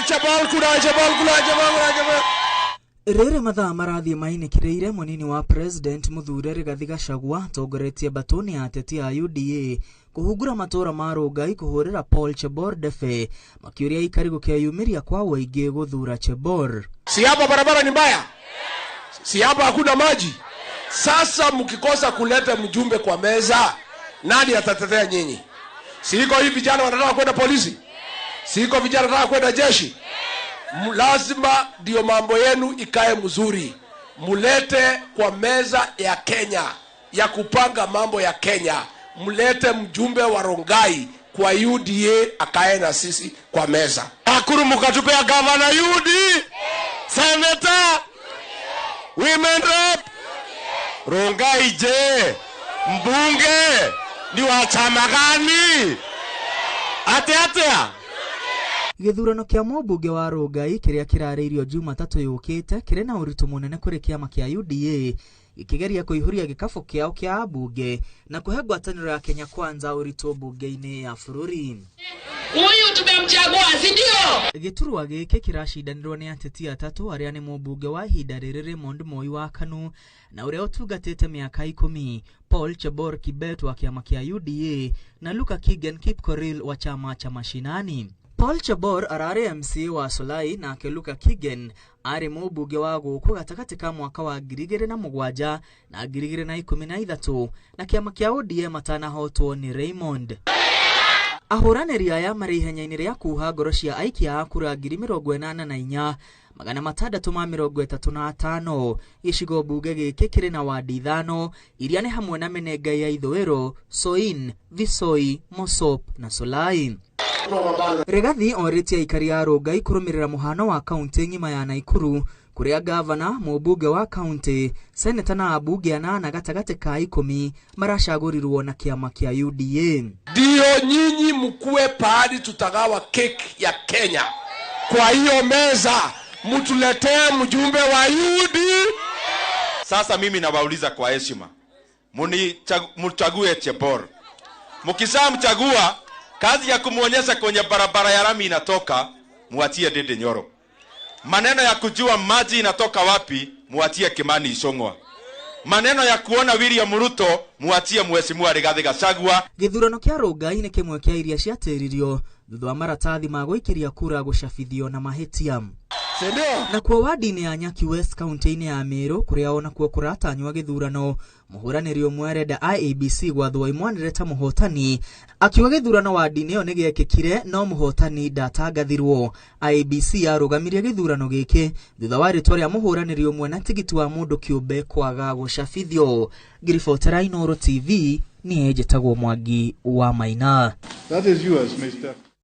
Chebor, kura ya Chebor, kura ya Chebor, kura ya Chebor. Rĩrĩ mathaa marathiĩ mainĩkĩrĩire, mũnini wa president mũthure Rigathi Gachagua atongoretie mbatũ ya ateti a UDA kũhungura matũra ma Rongai kũhũrĩra Paul Chebor ndebe, makĩũria aikari gũkeyumĩria kwa ũingĩ gũthura Chebor. Si hapa barabara ni mbaya? Si hapa hakuna maji? Sasa mkikosa kuleta mjumbe kwa meza, nani atatetea nyinyi? Si iko hii vijana wanataka kwenda polisi? Si iko vijana wanataka kwenda jeshi? Lazima ndio mambo yenu ikae mzuri, mulete kwa meza ya Kenya ya kupanga mambo ya Kenya, mlete mjumbe wa Rongai kwa UDA akae na sisi kwa meza. Nakuru mkatupea gavana UD, senator, women rep. Rongai je, mbunge ni wa chama gani? Ate atea? Gĩthurano kĩa mũmbunge wa Rongai kĩrĩa kĩrarĩirio Jumatatũ yũkĩte kĩrĩ na ũritũ mũnene kũrĩ kĩama kĩa UDA gĩkĩgeria kũihũria gĩkabũ kĩao kĩa ambunge na kũhe ngwatanĩro ya Kenya Kwanza ũritũ mbunge-inĩ ya bũrũri. Huyu tumemchagua, si ndio? Gĩturwa gĩkĩ kĩracindanĩrwo nĩ ateti atatũ arĩa nĩ mũmbunge wa ihinda rĩrĩ Raymond Moi wa KANU na ũrĩa ũtungatĩte mĩaka 10, Paul Chebor Kibet wa kĩama kĩa UDA na Luka Kigen Kipkorir wa chama cha Mashinani. Paul Chebor ararĩ MCA wa Solai nake Luka Kigen arĩ mũmbunge wa gũkũ gatagatĩ ka mwaka wa 2007 na 2013 na kĩama kĩa ODM atanahotwo nĩ Raymond. Ahũranĩri aya marĩ ihenya-inĩ rĩa kuha ngoro cia aikia a kura 84,635. Gĩcigo mbunge gĩkĩ kĩrĩ na wadi 5 iria nĩ hamwe na Menengai ya Ithũĩro, Soin, Visoi, Mosop na Solai. Rigathi orĩtie aikari a Rongai kũrũmĩrĩra mũhano wa kaunti ng'ima ya Nakuru kũrĩa gavana, mũmbunge wa kaunti, seneta na ambunge 8 gatagatĩ ka 10 maracagũrirwo na kĩama kĩa UDA. Ndio nyinyi mkue pahali tutagawa keki ya Kenya. Kwa hiyo meza mtuletee mjumbe wa UDA. Sasa mimi nawauliza kwa heshima, mchague Chebor. Mkishamchagua, kazi ya kumuonyesha kwenye barabara ya lami inatoka, muachie Ndindi Nyoro. Maneno ya kujua maji inatoka wapi, muachie Kimani Ichung'wa. Maneno ya kuona William Ruto, muachie Mheshimiwa Rigathi Gachagua. Gĩthurano kĩa Rongai nĩ kĩmwe kĩa iria ciatĩririo thutha wa maratathi ma gũikĩria kura gũcabithio na mahĩtia. Sindio? Na kuo wadi-inĩ ya Nyaki West kaunti-inĩ ya Meru kũrĩa onakuo kũratanywa gĩthurano, mũhũranĩri ũmwe arenda IEBC gwathwo ĩmwanĩre ta mũhotani, akiuga gĩthurano wadi-inĩ ĩyo nĩgĩekĩkire no mũhotani ndatangathirwo. IEBC yarũgamirie gĩthurano gĩkĩ thutha wa rĩtwa rĩa mũhũranĩri ũmwe na tigiti wa mũndũ kĩũmbe kwaga gũcabithio. Ngiribotera Inooro TV, niĩ njĩtagwo Mwangi wa Maina. That is yours, Mr.